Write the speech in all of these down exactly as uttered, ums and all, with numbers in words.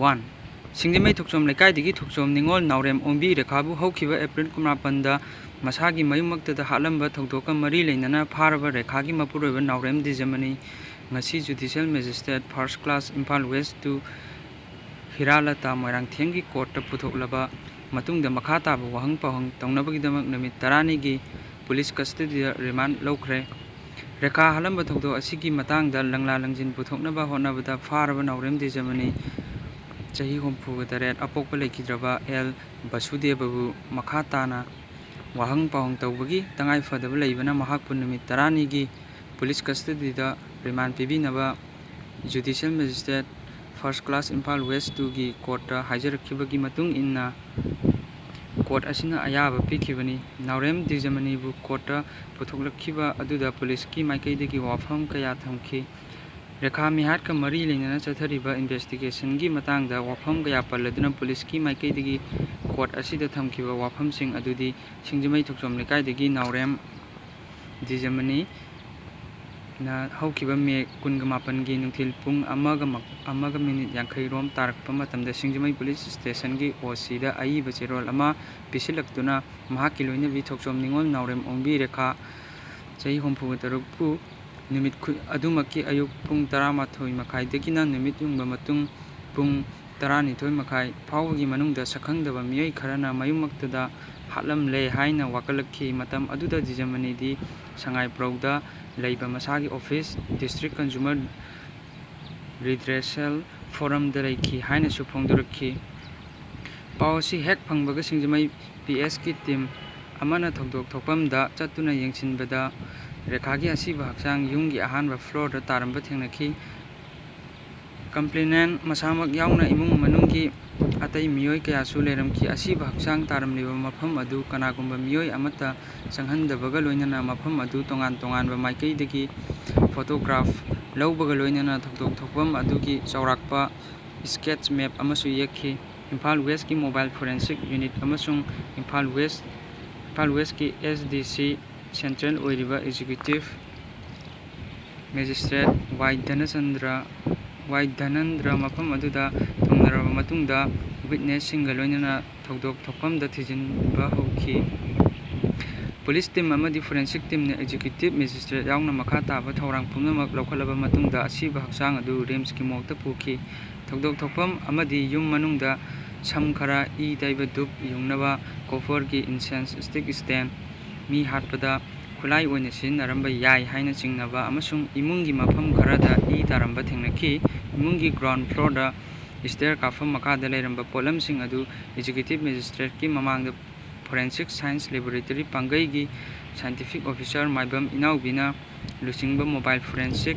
One. ꯁꯤꯡꯖꯃꯩ ꯊꯣꯛꯆꯣꯝ ꯂꯩꯀꯥꯏꯗꯒꯤ ꯊꯣꯛꯆꯣꯝ ꯅꯤꯉꯣꯜ ꯅꯥꯎꯔꯦꯝ ꯑꯣꯡꯕꯤ ꯔꯦꯈꯥꯕꯨ ꯍꯧꯈꯤꯕ ꯑꯦꯄ꯭ꯔꯤꯜ ꯀꯨꯟꯃꯥꯄꯟꯗ ꯃꯁꯥꯒꯤ ꯃꯌꯨꯝꯃꯛꯇꯗ ꯍꯥꯠꯂꯝꯕ ꯊꯧꯗꯣꯛꯀ ꯃꯔꯤ ꯂꯩꯅꯅ ꯐꯥꯔꯕ ꯔꯦꯈꯥꯒꯤ ꯃꯄꯨꯔꯣꯏꯕ ꯅꯥꯎꯔꯦꯝ ꯗꯤꯖꯃꯅꯤ ꯉꯁꯤ Judicial Magistrate First Class Imphal West two ꯍꯤꯔꯥꯂꯇꯥ ꯃꯣꯏꯔꯥꯡꯊꯦꯝꯒꯤ ꯀꯣꯔꯠꯇ ꯄꯨꯊꯣꯛꯂꯕ ꯃꯇꯨꯡꯗ ꯃꯈꯥ ꯇꯥꯕ ꯋꯥꯍꯪ ꯄꯥꯎꯍꯪ ꯇꯧꯅꯕꯒꯤꯗꯃꯛ ꯅꯨꯃꯤꯠ ꯇꯔꯥꯅꯤꯒꯤ ꯄꯨꯂꯤꯁ ꯀꯁꯇꯗꯤꯗ ꯔꯤꯃꯥꯟ ꯂꯧꯈ꯭ꯔꯦ꯫ ꯔꯦꯈꯥ ꯍꯥꯠꯂꯝꯕ ꯊꯧꯗꯣꯛ ꯑꯁꯤꯒꯤ ꯃꯇꯥꯡꯗ ꯂꯪꯂꯥ ꯂꯪꯖꯤꯟ ꯄꯨꯊꯣꯛꯅꯕ ꯍꯣꯠꯅꯕꯗ ꯐꯥꯔꯕ ꯅꯥꯎꯔꯦꯝ ꯗꯤꯖꯃꯅꯤ ꯆꯍꯤ ꯍꯨꯝꯐꯨꯒ ꯇꯔꯦꯠ ꯑꯄꯣꯛꯄ ꯂꯩꯈꯤꯗ꯭ꯔꯕ ꯑꯦꯜ ꯕꯁꯨꯗꯦꯕꯕꯨ ꯃꯈꯥ ꯇꯥꯅ ꯋꯥꯍꯪ ꯄꯥꯎꯍꯪ ꯇꯧꯕꯒꯤ ꯇꯉꯥꯏ ꯐꯗꯕ ꯂꯩꯕꯅ ꯃꯍꯥꯛꯄꯨ ꯅꯨꯃꯤꯠ ꯇꯔꯥꯅꯤꯒꯤ ꯄꯨꯂꯤꯁ ꯀꯁꯇꯗꯤꯗ ꯔꯤꯃꯥꯟ ꯄꯤꯕꯤꯅꯕ Judicial Magistrate First Class Imphal West two ꯒꯤ ꯀꯣꯔꯠꯇ ꯍꯥꯏꯖꯔꯛꯈꯤꯕꯒꯤ ꯃꯇꯨꯡ ꯏꯟꯅ ꯀꯣꯔꯠ ꯑꯁꯤꯅ ꯑꯌꯥꯕ ꯄꯤꯈꯤꯕꯅꯤ꯫ ꯅꯥꯎꯔꯦꯝ ꯗꯤꯖꯃꯅꯤꯕꯨ ꯀꯣꯔꯠꯇ ꯄꯨꯊꯣꯛꯂꯛꯈꯤꯕ ꯑꯗꯨꯗ ꯄꯨꯂꯤꯁꯀꯤ ꯃꯥꯏꯀꯩꯗꯒꯤ ꯋꯥꯐꯝ ꯀꯌꯥ ꯊꯝꯈꯤ꯫ ꯔꯦꯈꯥ ꯃꯤꯍꯥꯠꯀ ꯃꯔꯤ ꯂꯩꯅꯅ ꯆꯠꯊꯔꯤꯕ ꯏꯟꯚꯦꯁꯇꯤꯒꯦꯁꯟꯒꯤ ꯃꯇꯥꯡꯗ ꯋꯥꯐꯝ ꯀꯌꯥ ꯄꯜꯂꯗꯨꯅ ꯄꯨꯂꯤꯁꯀꯤ ꯃꯥꯏꯀꯩꯗꯒꯤ ꯀꯣꯔꯠ ꯑꯁꯤꯗ ꯊꯝꯈꯤꯕ ꯋꯥꯐꯝꯁꯤꯡ ꯑꯗꯨꯗꯤ ꯁꯤꯡꯖꯃꯩ ꯊꯣꯛꯆꯣꯝ ꯂꯩꯀꯥꯏꯗꯒꯤ ꯅꯥꯎꯔꯦꯝ ꯗꯤꯖꯃꯅꯤꯅ ꯍꯧꯈꯤꯕ ꯃꯦ ꯀꯨꯟꯒ ꯃꯥꯄꯟꯒꯤ ꯅꯨꯡꯊꯤꯜ ꯄꯨꯡ ꯑꯃꯒ ꯃ-, ꯑꯃꯒ ꯃꯤꯅꯤꯠ ꯌꯥꯡꯈꯩ ꯔꯣꯝ ꯇꯥꯔꯛꯄ ꯃꯇꯝꯗ ꯁꯤꯡꯖꯃꯩ ꯄꯨꯂꯤꯁ ꯁ꯭ꯇꯦꯁꯟꯒꯤ ꯑꯣ ꯁꯤꯗ ꯑꯏꯕ ꯆꯦꯔꯣꯜ ꯑꯃ ꯄꯤꯁꯤꯜꯂꯛꯇꯨꯅ ꯃꯍꯥꯛꯀꯤ ꯂꯣꯏꯅꯕꯤ ꯊꯣꯛꯆꯣꯝ ꯅꯤꯉꯣꯜ ꯅꯥꯎꯔꯦꯝ ꯑꯣꯡꯕꯤ ꯔꯦꯈꯥ ꯆꯍꯤ ꯍꯨꯝꯐꯨꯒ ꯇꯔꯨꯛꯄꯨ ꯅꯨꯃꯤꯠ ꯈꯨ-, ꯑꯗꯨꯃꯛꯀꯤ ꯑꯌꯨꯛ ꯄꯨꯡ ꯇꯔꯥꯃꯥꯊꯣꯏ ꯃꯈꯥꯏꯗꯒꯤꯅ ꯅꯨꯃꯤꯠ ꯌꯨꯡꯕ ꯃꯇꯨꯡ ꯄꯨꯡ ꯇꯔꯥꯅꯤꯊꯣꯏ ꯃꯈꯥꯏ ꯐꯥꯎꯕꯒꯤ ꯃꯅꯨꯡꯗ ꯁꯛꯈꯪꯗꯕ ꯃꯤꯑꯣꯏ ꯈꯔꯅ ꯃꯌꯨꯝꯃꯛꯇꯗ ꯍꯥꯠꯂꯝꯂꯦ ꯍꯥꯏꯅ ꯋꯥꯀꯠꯂꯛꯈꯤ꯫ ꯃꯇꯝ ꯑꯗꯨꯗ ꯗꯤꯖꯃꯅꯤꯗꯤ ꯁꯉꯥꯏꯄ꯭ꯔꯧꯗ ꯂꯩꯕ ꯃꯁꯥꯒꯤ ꯑꯣꯐꯤꯁ District Consumer Redressal Forumꯗ ꯂꯩꯈꯤ ꯍꯥꯏꯅꯁꯨ ꯐꯣꯡꯗꯣꯔꯛꯈꯤ꯫ ꯄꯥꯎ ꯑꯁꯤ ꯍꯦꯛ ꯐꯪꯕꯒ ꯁꯤꯡꯖꯃꯩ ꯄꯤ ꯑꯦꯁꯀꯤ ꯇꯤꯝ ꯑꯃꯅ ꯊꯧꯗꯣꯛ ꯊꯣꯛꯐꯝꯗ ꯆꯠꯇꯨꯅ ꯌꯦꯡꯁꯤꯟꯕꯗ ꯔꯦꯈꯥꯒꯤ ꯑꯁꯤꯕ ꯍꯛꯆꯥꯡ ꯌꯨꯝꯒꯤ ꯑꯍꯥꯟꯕ ꯐ꯭ꯂꯣꯔꯗ ꯇꯥꯔꯝꯕ ꯊꯦꯡꯅꯈꯤ꯫ ꯀꯝꯄ꯭ꯂꯦꯅꯦꯟ ꯃꯁꯥꯃꯛ ꯌꯥꯎꯅ ꯏꯃꯨꯡ ꯃꯅꯨꯡꯒꯤ ꯑꯇꯩ ꯃꯤꯑꯣꯏ ꯀꯌꯥꯁꯨ ꯂꯩꯔꯝꯈꯤ꯫ ꯑꯁꯤꯕ ꯍꯛꯆꯥꯡ ꯇꯥꯔꯝꯂꯤꯕ ꯃꯐꯝ ꯑꯗꯨ ꯀꯅꯥꯒꯨꯝꯕ ꯃꯤꯑꯣꯏ ꯑꯃꯠꯇ ꯆꯪꯍꯟꯗꯕꯒ ꯂꯣꯏꯅꯅ ꯃꯐꯝ ꯑꯗꯨ ꯇꯣꯉꯥꯟ ꯇꯣꯉꯥꯟꯕ ꯃꯥꯏꯀꯩꯗꯒꯤ ꯐꯣꯇꯣꯒ꯭ꯔꯥꯐ ꯂꯧꯕꯒ ꯂꯣꯏꯅꯅ ꯊꯧꯗꯣꯛ ꯊꯣꯛꯐꯝ ꯑꯗꯨꯒꯤ ꯆꯥꯎꯔꯥꯛꯄ ꯁ꯭ꯀꯦꯠꯆ ꯃꯦꯞ ꯑꯃꯁꯨ ꯌꯦꯛꯈꯤ꯫ ꯏꯝꯐꯥꯜ ꯋꯦꯁꯀꯤ ꯃꯣꯕꯥꯏꯜ ꯐꯣꯔꯦꯟꯁꯤꯛ ꯌꯨꯅꯤꯠ ꯑꯃꯁꯨꯡ ꯏꯝꯐꯥꯜ ꯋꯦꯁ, ꯏꯝꯐꯥꯜ ꯋꯦꯁꯀꯤ ꯑꯦꯁ ꯗꯤ ꯁꯤ ꯁꯦꯟꯇ꯭ꯔꯦꯜ ꯑꯣꯏꯔꯤꯕ ꯑꯦꯛꯖꯤꯀ꯭ꯌꯨꯇꯤꯚ ꯃꯦꯖꯤꯁꯇ꯭ꯔꯦꯠ ꯋꯥꯏ ꯙꯅꯆꯟꯗ꯭ꯔ ꯋꯥꯏ ꯙꯅꯟꯗ꯭ꯔ ꯃꯐꯝ ꯑꯗꯨꯗ ꯊꯨꯡꯂꯔꯕ ꯃꯇꯨꯡꯗ witnessꯁꯤꯡꯒ ꯂꯣꯏꯅꯅ ꯊꯧꯗꯣꯛ ꯊꯣꯛꯐꯝꯗ ꯊꯤꯖꯤꯟꯕ ꯍꯧꯈꯤ꯫ Police team ꯑꯃꯗꯤ forensic teamꯅ executive magistrate ꯌꯥꯎꯅ ꯃꯈꯥ ꯇꯥꯕ ꯊꯧꯔꯥꯡ ꯄꯨꯝꯅꯃꯛ ꯂꯧꯈꯠꯂꯕ ꯃꯇꯨꯡꯗ ꯑꯁꯤꯕ ꯍꯛꯆꯥꯡ ꯑꯗꯨ RIMSꯀꯤ morgueꯇ ꯄꯨꯈꯤ꯫ ꯊꯧꯗꯣꯛ ꯊꯣꯛꯐꯝ ꯑꯃꯗꯤ ꯌꯨꯝ ꯃꯅꯨꯡꯗ ꯁꯝ ꯈꯔ, ꯏ ꯇꯩꯕ ꯙꯨꯞ ꯌꯨꯡꯅꯕ copperꯒꯤ incense stick stand, ꯃꯤ ꯍꯥꯠꯄꯗ ꯈꯨꯠꯂꯥꯏ ꯑꯣꯏꯅ ꯁꯤꯖꯤꯟꯅꯔꯝꯕ ꯌꯥꯏ ꯍꯥꯏꯅ ꯆꯤꯡꯅꯕ ꯑꯃꯁꯨꯡ ꯏꯃꯨꯡꯒꯤ ꯃꯐꯝ ꯈꯔꯗ ꯏ ꯇꯥꯔꯝꯕ ꯊꯦꯡꯅꯈꯤ꯫ ꯏꯃꯨꯡꯒꯤ ground floorꯗ stair ꯀꯥꯐꯝ ꯃꯈꯥꯗ ꯂꯩꯔꯝꯕ ꯄꯣꯠꯂꯝꯁꯤꯡ ꯑꯗꯨ executive magistrateꯀꯤ ꯃꯃꯥꯡꯗ forensic science laboratory ꯄꯥꯡꯒꯩꯒꯤ scientific officer ꯃꯥꯏꯕꯝ ꯏꯅꯥꯎꯕꯤꯅ ꯂꯨꯆꯤꯡꯕ mobile forensic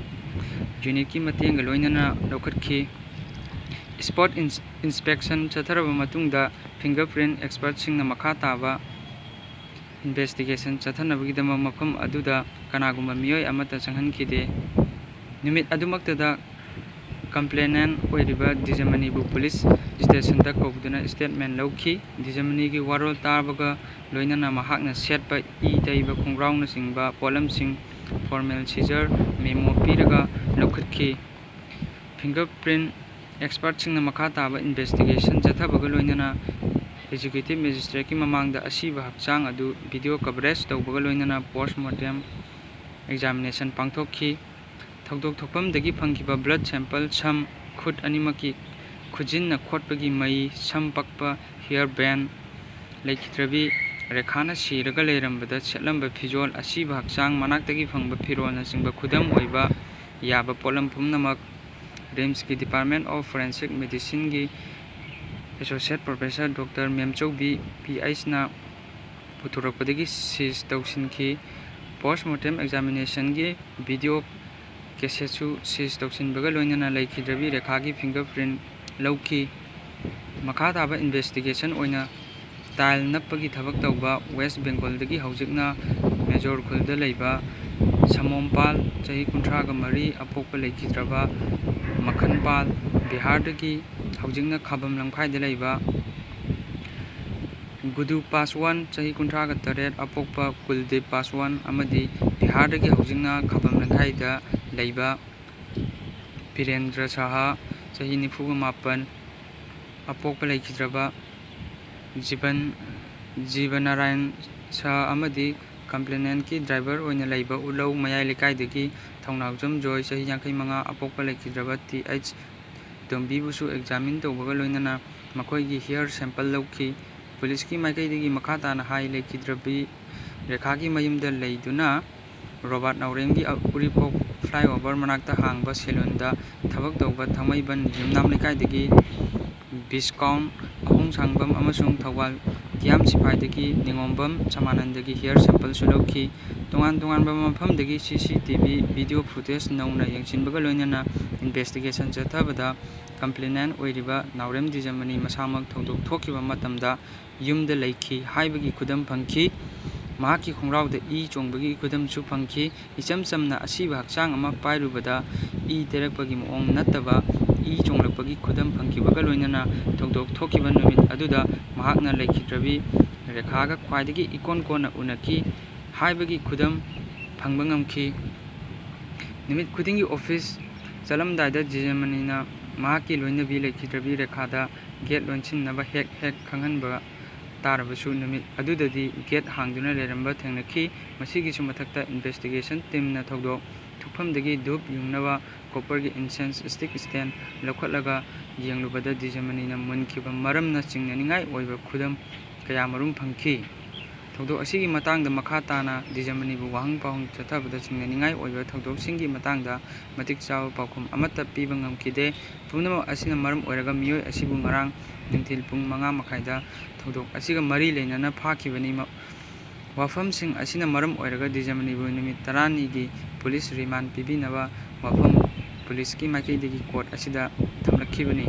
unitꯀꯤ ꯃꯇꯦꯡꯒ ꯂꯣꯏꯅꯅ ꯂꯧꯈꯠꯈꯤ꯫ Spot ins-, inspection ꯆꯠꯊꯔꯕ ꯃꯇꯨꯡꯗ fingerprint expertꯁꯤꯡꯅ ꯃꯈꯥ ꯇꯥꯕ investigation ꯆꯠꯊꯅꯕꯒꯤꯗꯃꯛ ꯃꯐꯝ ꯑꯗꯨꯗ ꯀꯅꯥꯒꯨꯝꯕ ꯃꯤꯑꯣꯏ ꯑꯃꯠꯇ ꯆꯪꯍꯟꯈꯤꯗꯦ꯫ ꯅꯨꯃꯤꯠ ꯑꯗꯨꯃꯛꯇꯗ complainant ꯑꯣꯏꯔꯤꯕ ꯗꯤꯖꯃꯅꯤꯕꯨ police stationꯗ ꯀꯧꯗꯨꯅ statement ꯂꯧꯈꯤ꯫ ꯗꯤꯖꯃꯅꯤꯒꯤ ꯋꯥꯔꯣꯜ ꯇꯥꯕꯒ ꯂꯣꯏꯅꯅ ꯃꯍꯥꯛꯅ ꯁꯦꯠꯄ ꯏ ꯇꯩꯕ ꯈꯣꯡꯒ꯭ꯔꯥꯎꯅꯆꯤꯡꯕ ꯄꯣꯠꯂꯝꯁꯤꯡ formal seizure memo ꯄꯤꯔꯒ ꯂꯧꯈꯠꯈꯤ꯫ Fingerprint expertꯁꯤꯡꯅ ꯃꯈꯥ ꯇꯥꯕ investigation ꯆꯠꯊꯕꯒ ꯂꯣꯏꯅꯅ executive magistrateꯀꯤ ꯃꯃꯥꯡꯗ ꯑꯁꯤꯕ ꯍꯛꯆꯥꯡ ꯑꯗꯨ video coverage ꯇꯧꯕꯒ ꯂꯣꯏꯅꯅ post mortem examination ꯄꯥꯡꯊꯣꯛꯈꯤ꯫ ꯊꯧꯗꯣꯛ ꯊꯣꯛꯐꯝꯗꯒꯤ ꯐꯪꯈꯤꯕ blood sample, ꯁꯝ, ꯈꯨꯠ ꯑꯅꯤꯃꯛꯀꯤ ꯈꯨꯖꯤꯟꯅ ꯈꯣꯠꯄꯒꯤ ꯃꯩ, ꯁꯝ ꯄꯛꯄ, hair band, ꯂꯩꯈꯤꯗ꯭ꯔꯕꯤ ꯔꯦꯈꯥꯅ ꯁꯤꯔꯒ ꯂꯩꯔꯝꯕꯗ ꯁꯦꯠꯂꯝꯕ ꯐꯤꯖꯣꯜ, ꯑꯁꯤꯕ ꯍꯛꯆꯥꯡ, ꯃꯅꯥꯛꯇꯒꯤ ꯐꯪꯕ ꯐꯤꯔꯣꯜꯅꯆꯤꯡꯕ ꯈꯨꯗꯝ ꯑꯣꯏꯕ ꯌꯥꯕ ꯄꯣꯠꯂꯝ ꯄꯨꯝꯅꯃꯛ RIMSꯀꯤ Department of Forensic Medicineꯒꯤ Associate Professor Doctor ꯃꯦꯝꯆꯧꯕꯤ P ꯑꯩꯆꯅ ꯄꯨꯊꯣꯔꯛꯄꯗꯒꯤ seize ꯇꯧꯁꯤꯟꯈꯤ꯫ Post mortem examinationꯒꯤ video cassetteꯁꯨ seize ꯇꯧꯁꯤꯟꯕꯒ ꯂꯣꯏꯅꯅ ꯂꯩꯈꯤꯗ꯭ꯔꯕꯤ ꯔꯦꯈꯥꯒꯤ fingerprint ꯂꯧꯈꯤ꯫ ꯃꯈꯥ ꯇꯥꯕ investigation ꯑꯣꯏꯅ tile ꯅꯞꯄꯒꯤ ꯊꯕꯛ ꯇꯧꯕ West Bengalꯗꯒꯤ ꯍꯧꯖꯤꯛꯅ ꯃꯦꯖꯣꯔ ꯈꯨꯜꯗ ꯂꯩꯕ ꯁꯃꯣꯝ ꯄꯥꯜ, ꯆꯍꯤ ꯀꯨꯟꯊ꯭ꯔꯥꯒ ꯃꯔꯤ, ꯑꯄꯣꯛꯄ ꯂꯩꯈꯤꯗ꯭ꯔꯕ ꯃꯈꯟ ꯄꯥꯜ, ꯕꯤꯍꯥꯔꯗꯒꯤ ꯍꯧꯖꯤꯛꯅ ꯈꯥꯕꯝ ꯂꯝꯈꯥꯏꯗ ꯂꯩꯕ ꯒꯨꯗꯨ ꯄꯥꯁꯋꯥꯟ, ꯆꯍꯤ ꯀꯨꯟꯊ꯭ꯔꯥꯒ ꯇꯔꯦꯠ, ꯑꯄꯣꯛꯄ ꯀꯨꯜꯗꯤꯞ ꯄꯥꯁꯋꯥꯟ ꯑꯃꯗꯤ ꯕꯤꯍꯥꯔꯗꯒꯤ ꯍꯧꯖꯤꯛꯅ ꯈꯥꯕꯝ ꯂꯝꯈꯥꯏꯗ ꯂꯩꯕ ꯕꯤꯔꯦꯟꯗ꯭ꯔ ꯁꯍꯥ, ꯆꯍꯤ ꯅꯤꯐꯨꯒ ꯃꯥꯄꯟ, ꯑꯄꯣꯛꯄ ꯂꯩꯈꯤꯗ꯭ꯔꯕ ꯖꯤꯕꯟ, ꯖꯤꯕꯅꯥꯔꯥꯌꯟ ꯁꯍꯥ ꯑꯃꯗꯤ ꯀꯝꯄ꯭ꯂꯦꯅꯦꯟꯀꯤ ꯗ꯭ꯔꯥꯏꯚꯔ ꯑꯣꯏꯅ ꯂꯩꯕ ꯎꯠꯂꯧ ꯃꯌꯥꯏ ꯂꯩꯀꯥꯏꯗꯒꯤ ꯊꯧꯅꯥꯎꯖꯝ ꯖꯣꯏ, ꯆꯍꯤ ꯌꯥꯡꯈꯩ ꯃꯉꯥ, ꯑꯄꯣꯛꯄ ꯂꯩꯈꯤꯗ꯭ꯔꯕ ꯇꯤ ꯑꯩꯆ ꯇꯣꯝꯕꯤꯕꯨꯁꯨ ꯑꯦꯛꯖꯥꯃꯤꯟ ꯇꯧꯕꯒ ꯂꯣꯏꯅꯅ ꯃꯈꯣꯏꯒꯤ ꯍꯤꯌꯔ ꯁꯦꯝꯄꯜ ꯂꯧꯈꯤ꯫ ꯄꯨꯂꯤꯁꯀꯤ ꯃꯥꯏꯀꯩꯗꯒꯤ ꯃꯈꯥ ꯇꯥꯅ ꯍꯥꯏ ꯂꯩꯈꯤꯗ꯭ꯔꯕꯤ ꯔꯦꯈꯥꯒꯤ ꯃꯌꯨꯝꯗ ꯂꯩꯗꯨꯅ ꯔꯣꯕꯥꯔꯠ ꯅꯥꯎꯔꯦꯝꯒꯤ ꯎꯔꯤꯄꯣꯛ ꯐ꯭ꯂꯥꯏꯑꯣꯚꯔ ꯃꯅꯥꯛꯇ ꯍꯥꯡꯕ ꯁꯦꯂꯨꯟꯗ ꯊꯕꯛ ꯇꯧꯕ ꯊꯥꯡꯃꯩꯕꯟ ꯌꯨꯝꯅꯥꯝ ꯂꯩꯀꯥꯏꯗꯒꯤ ꯕꯤꯁꯀꯥꯎꯟ ꯑꯍꯣꯡꯁꯥꯡꯕꯝ ꯑꯃꯁꯨꯡ ꯊꯧꯕꯥꯜ ꯀꯤꯌꯥꯝ ꯁꯤꯐꯥꯏꯗꯒꯤ ꯅꯤꯉꯣꯝꯕꯝ ꯁꯃꯥꯅꯟꯗꯒꯤ ꯍꯤꯌꯔ ꯁꯦꯝꯄꯜꯁꯨ ꯂꯧꯈꯤ꯫ ꯇꯣꯉꯥꯟ ꯇꯣꯉꯥꯟꯕ ꯃꯐꯝꯗꯒꯤ ꯁꯤ C T V video footage ꯅꯧꯅ ꯌꯦꯡꯁꯤꯟꯕꯒ ꯂꯣꯏꯅꯅ ꯏꯟꯚꯦꯁꯇꯤꯒꯦꯁꯟ ꯆꯠꯊꯕꯗ ꯀꯝꯄ꯭ꯂꯦꯅꯦꯟ ꯑꯣꯏꯔꯤꯕ ꯅꯥꯎꯔꯦꯝ ꯗꯤꯖꯃꯅꯤ ꯃꯁꯥꯃꯛ ꯊꯧꯗꯣꯛ ꯊꯣꯛꯈꯤꯕ ꯃꯇꯝꯗ ꯌꯨꯝꯗ ꯂꯩꯈꯤ ꯍꯥꯏꯕꯒꯤ ꯈꯨꯗꯝ ꯐꯪꯈꯤ꯫ ꯃꯍꯥꯛꯀꯤ ꯈꯣꯡꯒ꯭ꯔꯥꯎꯗ ꯏ ꯆꯣꯡꯕꯒꯤ ꯈꯨꯗꯝꯁꯨ ꯐꯪꯈꯤ꯫ ꯏꯆꯝ ꯆꯝꯅ ꯑꯁꯤꯕ ꯍꯛꯆꯥꯡ ꯑꯃ ꯄꯥꯏꯔꯨꯕꯗ ꯏ ꯇꯦꯔꯛꯄꯒꯤ ꯃꯑꯣꯡ ꯅꯠꯇꯕ ꯏ ꯆꯣꯡꯂꯛꯄꯒꯤ ꯈꯨꯗꯝ ꯐꯪꯈꯤꯕꯒ ꯂꯣꯏꯅꯅ ꯊꯧꯗꯣꯛ ꯊꯣꯛꯈꯤꯕ ꯅꯨꯃꯤꯠ ꯑꯗꯨꯗ ꯃꯍꯥꯛꯅ ꯂꯩꯈꯤꯗ꯭ꯔꯕꯤ ꯔꯦꯈꯥꯒ ꯈ꯭ꯋꯥꯏꯗꯒꯤ ꯏꯀꯣꯟ ꯀꯣꯟꯅ ꯎꯅꯈꯤ ꯍꯥꯏꯕꯒꯤ ꯈꯨꯗꯝ ꯐꯪꯕ ꯉꯝꯈꯤ꯫ ꯅꯨꯃꯤꯠ ꯈꯨꯗꯤꯡꯒꯤ ꯑꯣꯐꯤꯁ ꯆꯠꯂꯝꯗꯥꯏꯗ ꯗꯤꯖꯃꯅꯤꯅ ꯃꯍꯥꯛꯀꯤ ꯂꯣꯏꯅꯕꯤ ꯂꯩꯈꯤꯗ꯭ꯔꯕꯤ ꯔꯦꯈꯥꯗ ꯒꯦꯠ ꯂꯣꯟꯁꯤꯟꯅꯕ ꯍꯦꯛ ꯍꯦꯛ ꯈꯪꯍꯟꯕ ꯇꯥꯔꯕꯁꯨ ꯅꯨꯃꯤꯠ ꯑꯗꯨꯗꯗꯤ ꯒꯦꯠ ꯍꯥꯡꯗꯨꯅ ꯂꯩꯔꯝꯕ ꯊꯦꯡꯅꯈꯤ꯫ ꯃꯁꯤꯒꯤꯁꯨ ꯃꯊꯛꯇ ꯏꯟꯚꯦꯁꯇꯤꯒꯦꯁꯟ ꯇꯤꯝꯅ ꯊꯧꯗꯣꯛ ꯊꯣꯛꯐꯝꯗꯒꯤ ꯙꯨꯞ ꯌꯨꯡꯅꯕ ꯀꯣꯄꯔꯒꯤ ꯏꯟꯁꯦꯟꯁ ꯁ꯭ꯇꯤꯛ ꯁ꯭ꯇꯦꯟ ꯂꯧꯈꯠꯂꯒ ꯌꯦꯡꯂꯨꯕꯗ ꯗꯤꯖꯃꯅꯤꯅ ꯃꯨꯟꯈꯤꯕ ꯃꯔꯝꯅ ꯆꯤꯡꯅꯅꯤꯡꯉꯥꯏ ꯑꯣꯏꯕ ꯈꯨꯗꯝ ꯀꯌꯥꯃꯔꯨꯝ ꯐꯪꯈꯤ꯫ ꯊꯧꯗꯣꯛ ꯑꯁꯤꯒꯤ ꯃꯇꯥꯡꯗ ꯃꯈꯥ ꯇꯥꯅ ꯗꯤꯖꯃꯅꯤꯕꯨ ꯋꯥꯍꯪ ꯄꯥꯎꯍꯪ ꯆꯠꯊꯕꯗ ꯆꯤꯡꯅꯅꯤꯡꯉꯥꯏ ꯑꯣꯏꯕ ꯊꯧꯗꯣꯛꯁꯤꯡꯒꯤ ꯃꯇꯥꯡꯗ ꯃꯇꯤꯛ ꯆꯥꯕ ꯄꯥꯎꯈꯨꯝ ꯑꯃꯠꯇ ꯄꯤꯕ ꯉꯝꯈꯤꯗꯦ꯫ ꯄꯨꯝꯅꯃꯛ ꯑꯁꯤꯅ ꯃꯔꯝ ꯑꯣꯏꯔꯒ ꯃꯤꯑꯣꯏ ꯑꯁꯤꯕꯨ ꯉꯔꯥꯡ ꯅꯨꯡꯊꯤꯜ ꯄꯨꯡ ꯃꯉꯥ ꯃꯈꯥꯏꯗ ꯊꯧꯗꯣꯛ ꯑꯁꯤꯒ ꯃꯔꯤ ꯂꯩꯅꯅ ꯐꯥꯈꯤꯕꯅꯤ꯫ ꯃ-, ꯋꯥꯐꯝꯁꯤꯡ ꯑꯁꯤꯅ ꯃꯔꯝ ꯑꯣꯏꯔꯒ ꯗꯤꯖꯃꯅꯤꯕꯨ ꯅꯨꯃꯤꯠ ꯇꯔꯥꯅꯤꯒꯤ ꯄꯨꯂꯤꯁ ꯔꯤꯃꯥꯟ ꯄꯤꯕꯤꯅꯕ ꯋꯥꯐꯝ ꯄꯨꯂꯤꯁꯀꯤ ꯃꯥꯏꯀꯩꯗꯒꯤ ꯀꯣꯔꯠ ꯑꯁꯤꯗ ꯊꯝꯂꯛꯈꯤꯕꯅꯤ꯫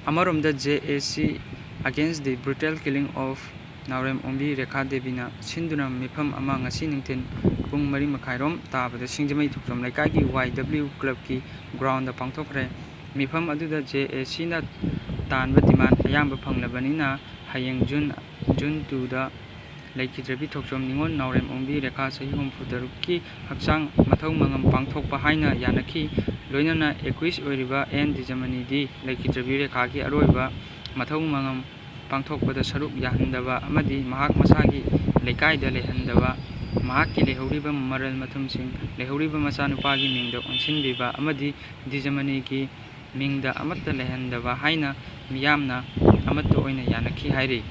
ꯑꯃꯔꯣꯝꯗ, J A C Against the Brutal Killing of ꯅꯥꯎꯔꯦꯝ ꯑꯣꯡꯕꯤ ꯔꯦꯈꯥ ꯗꯦꯕꯤꯅ ꯁꯤꯟꯗꯨꯅ ꯃꯤꯐꯝ ꯑꯃ ꯉꯁꯤ ꯅꯨꯡꯊꯤꯜ ꯄꯨꯡ ꯃꯔꯤ ꯃꯈꯥꯏꯔꯣꯝ ꯇꯥꯕꯗ ꯁꯤꯡꯖꯃꯩ ꯊꯣꯛꯆꯣꯝ ꯂꯩꯀꯥꯏꯒꯤ Y W ꯀ꯭ꯂꯕꯀꯤ ꯒ꯭ꯔꯥꯎꯟꯗ ꯄꯥꯡꯊꯣꯛꯈ꯭ꯔꯦ꯫ ꯃꯤꯐꯝ ꯑꯗꯨꯗ J A Cꯅ ꯇꯥꯟꯕ ꯗꯤꯃꯥꯟ ꯑꯌꯥꯝꯕ ꯐꯪꯂꯕꯅꯤꯅ ꯍꯌꯦꯡ ꯖꯨꯟ, ꯖꯨꯟ twoꯗ ꯂꯩꯈꯤꯗ꯭ꯔꯕꯤ ꯊꯣꯛꯆꯣꯝ ꯅꯤꯉꯣꯜ ꯅꯥꯎꯔꯦꯝ ꯑꯣꯡꯕꯤ ꯔꯦꯈꯥ ꯆꯍꯤ ꯍꯨꯝꯐꯨ ꯇꯔꯨꯛꯀꯤ ꯍꯛꯆꯥꯡ ꯃꯊꯧ ꯃꯉꯝ ꯄꯥꯡꯊꯣꯛꯄ ꯍꯥꯏꯅ ꯌꯥꯅꯈꯤ꯫ ꯂꯣꯏꯅꯅ accused ꯑꯣꯏꯔꯤꯕ ꯑꯦꯟ ꯗꯤꯖꯃꯅꯤꯗꯤ ꯂꯩꯈꯤꯗ꯭ꯔꯕꯤ ꯔꯦꯈꯥꯒꯤ ꯑꯔꯣꯏꯕ ꯃꯊꯧ ꯃꯉꯝ ꯄꯥꯡꯊꯣꯛꯄꯗ ꯁꯔꯨꯛ ꯌꯥꯍꯟꯗꯕ ꯑꯃꯗꯤ ꯃꯍꯥꯛ ꯃꯁꯥꯒꯤ ꯂꯩꯀꯥꯏꯗ ꯂꯩꯍꯟꯗꯕ, ꯃꯍꯥꯛꯀꯤ ꯂꯩꯍꯧꯔꯤꯕ ꯃꯔꯜ ꯃꯊꯨꯝꯁꯤꯡ ꯂꯩꯍꯧꯔꯤꯕ ꯃꯆꯥꯅꯨꯄꯥꯒꯤ ꯃꯤꯡꯗ ꯑꯣꯟꯁꯤꯟꯕꯤꯕ ꯑꯃꯗꯤ ꯗꯤꯖꯃꯅꯤꯒꯤ ꯃꯤꯡꯗ ꯑꯃꯠꯇ ꯂꯩꯍꯟꯗꯕ ꯍꯥꯏꯅ ꯃꯤꯌꯥꯝꯅ ꯑꯃꯠꯇ ꯑꯣꯏꯅ ꯌꯥꯅꯈꯤ ꯍꯥꯏꯔꯤ꯫